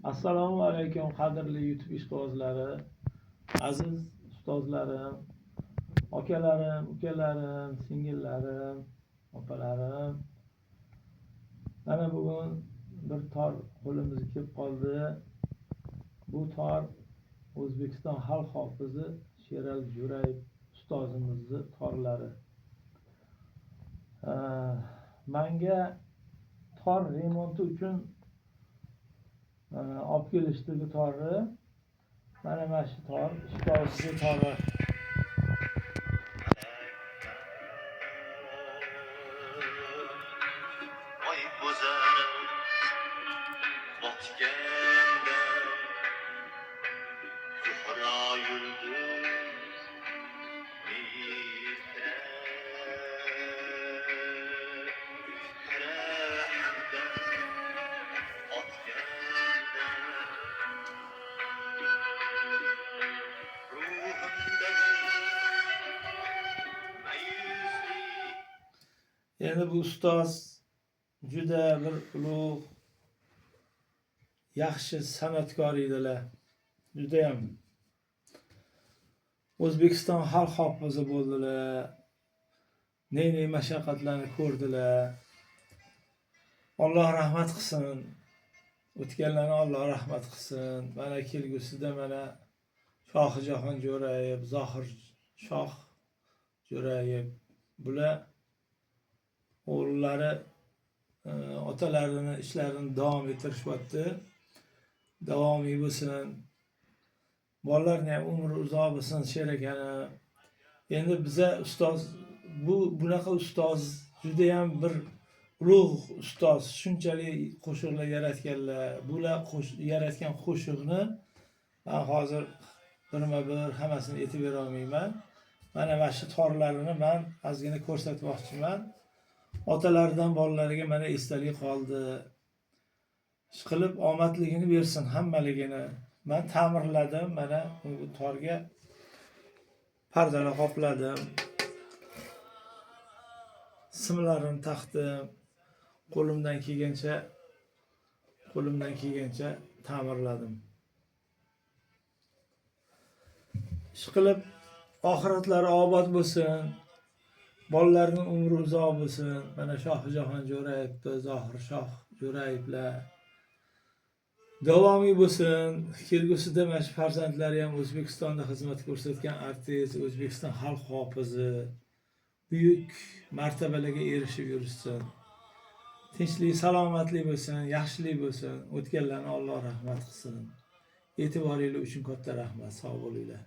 Assalomu alaykum, qadrli YouTube ishqibozlari, aziz ustozlarim, akalarim, ukalarim, singillarim, opalarim. Mana bugun bir tor qo'limizga kelib qoldi. Bu tor O'zbekiston xalq hofizi Sherali Jo'rayev ustozimizni torlari. Manga tor remonti uchun olib kelishdi bu torni. Mana shu tor ustozni tori. Oy bo'zarib botganda Zuhro yulduz mehra otganda ruhimdagi mayuslik. Endi bu ustoz juda bir ulug', yaxshi san'atkor edilar. Judayam O'zbekiston xalq hofizi bo'ldilar. Ne-ne mashaqqatlarni ko'rdilar. Alloh rahmat qilsin. O'tganlarni Alloh rahmat qilsin. Mana kelgusida mana Shohijahon Jo'rayev, Zohir Shoh Jo'rayev, bular o'g'illari otalarini ishlarini davom ettirishyapti. Davomiy bo'lsin. Bolalarni ham umri uzoq bo'lsin, Sher akani. Endi biza ustoz, bu bunaqa ustoz judayam bir ulug' ustoz, shunchalik qo'shiqlar yaratganlar. Bular yaratgan qo'shiqni men hozir birma-bir hammasini aytib bera olmayman. Mana shu torlarini men ozgina ko'rsatmoqchiman. Otalaridan bolalariga mana esdalik qoldi. Ishqilib omadligini bersin hammaligini. Men ta'mirladim, mana bu torga pardalar qopladim. Simlarini taqdim. Qo'limdan kelgancha ta'mirladim. Ishqilib oxiratlari obod bo'lsin. Bolalarning umri uzoq bo'lsin. Mana Shohijahon Jo'rayevni, Zohir Shoh Jo'rayevlar davomiy bo'lsin. Kelgusida mana shu farzandlari ham O'zbekistonda xizmat ko'rsatgan artist, O'zbekiston xalq hofizi, buyuk martabalarga erishib yurishsin. Tinchlik, salomatlik bo'lsin, yaxshilik bo'lsin. O'tganlarni Alloh rahmat qilsin. E'tiboringiz uchun katta rahmat. Sog' bo'linglar.